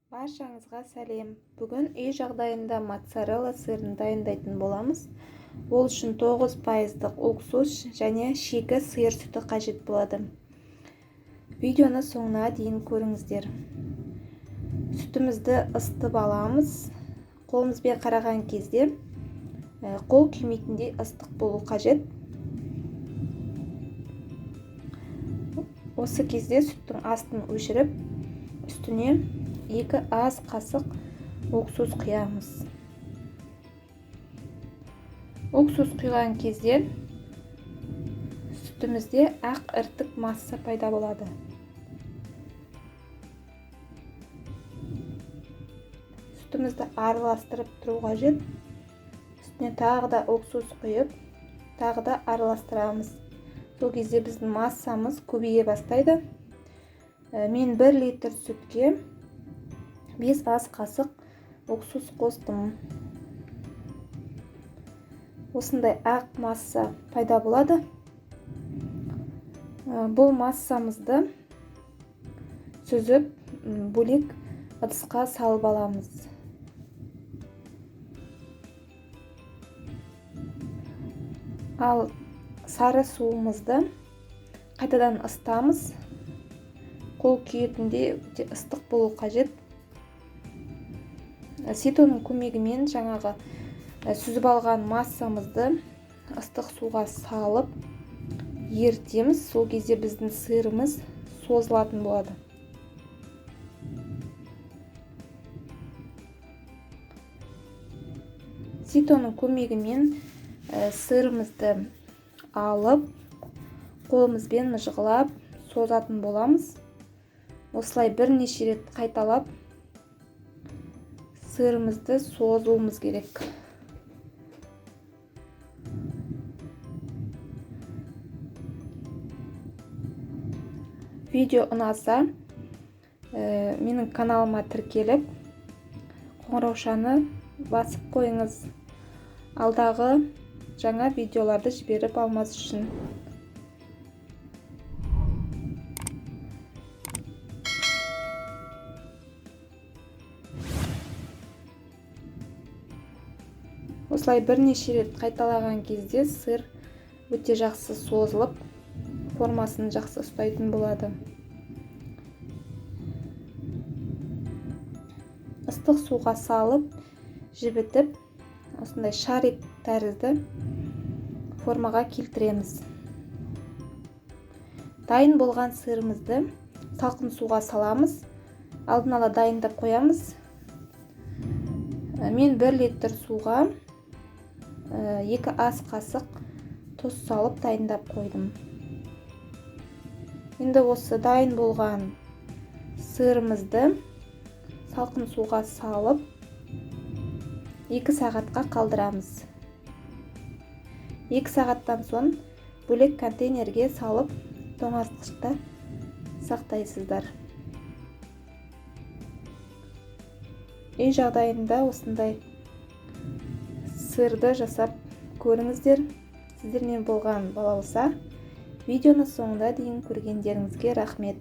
Баршаңызға сәлем. Бүгін үй жағдайында моцарелла сырын дайындайтын боламыз. Ол үшін 9% уксус және шикі сиыр сүті қажет болады. Видеоны соңына дейін көріңіздер. Сүтімізді ысытып аламыз. Қолымызбен қараған кезде қол күймейтіндей ыстық болу қажет. Осы кезде сүттің астын өшіріп, үстіне 2 ас қасық уксус құямыз. Уксус құйған кезде сүтімізде ақ іртік масса пайда болады. Сүтімізді араластырып тұру қажет. Үстіне тағы да уксус құйып, тағы да араластырамыз. Сол кезде біздің массамыз көбейе бастайды. Мен 1 литр сүтке 5 ас қасық уксус қостым. Осындай ақ масса пайда болады. Бұл массамызды сүзіп, бөлек ыдысқа салып аламыз. Ал сары суымызды қайтадан ысытамыз. Қол күйетіндей өте ыстық болу қажет. Ситоның көмегімен жаңағы сүзіп алған массамызды ыстық суға салып ерітеміз. Сол кезде біздің сырымыз созылатын болады. Ситоның көмегімен сырымызды алып, қолымызбен мыжғылап созатын боламыз. Осылай бірнеше рет қайталап сырымызды созуымыз керек. Видео ұнаса, менің каналыма тіркеліп, қоңыраушаны басып қойыңыз. Алдағы жаңа видеоларды жіберіп алмас үшін. Осылай бірнеше рет қайталаған кезде сыр өте жақсы созылып, формасын жақсы ұстайтын болады. Ыстық суға салып, жібітіп, осындай шарик тәрізді формаға келтіреміз. Дайын болған сырымызды салқын суға саламыз. Алдын ала дайындап қоямыз. Мен 1 литр суға 2 ас қасық тұз салып дайындап қойдым. Енді осы дайын болған сырымызды салқын суға салып 2 сағатқа қалдырамыз. 2 сағаттан соң бөлек контейнерге салып тоңазытқышта сақтайсыздар. Үй жағдайында осындай сырды жасап көріңіздер. Сіздермен болған Балауса. Видеоны соңына дейін көргендеріңізге рахмет.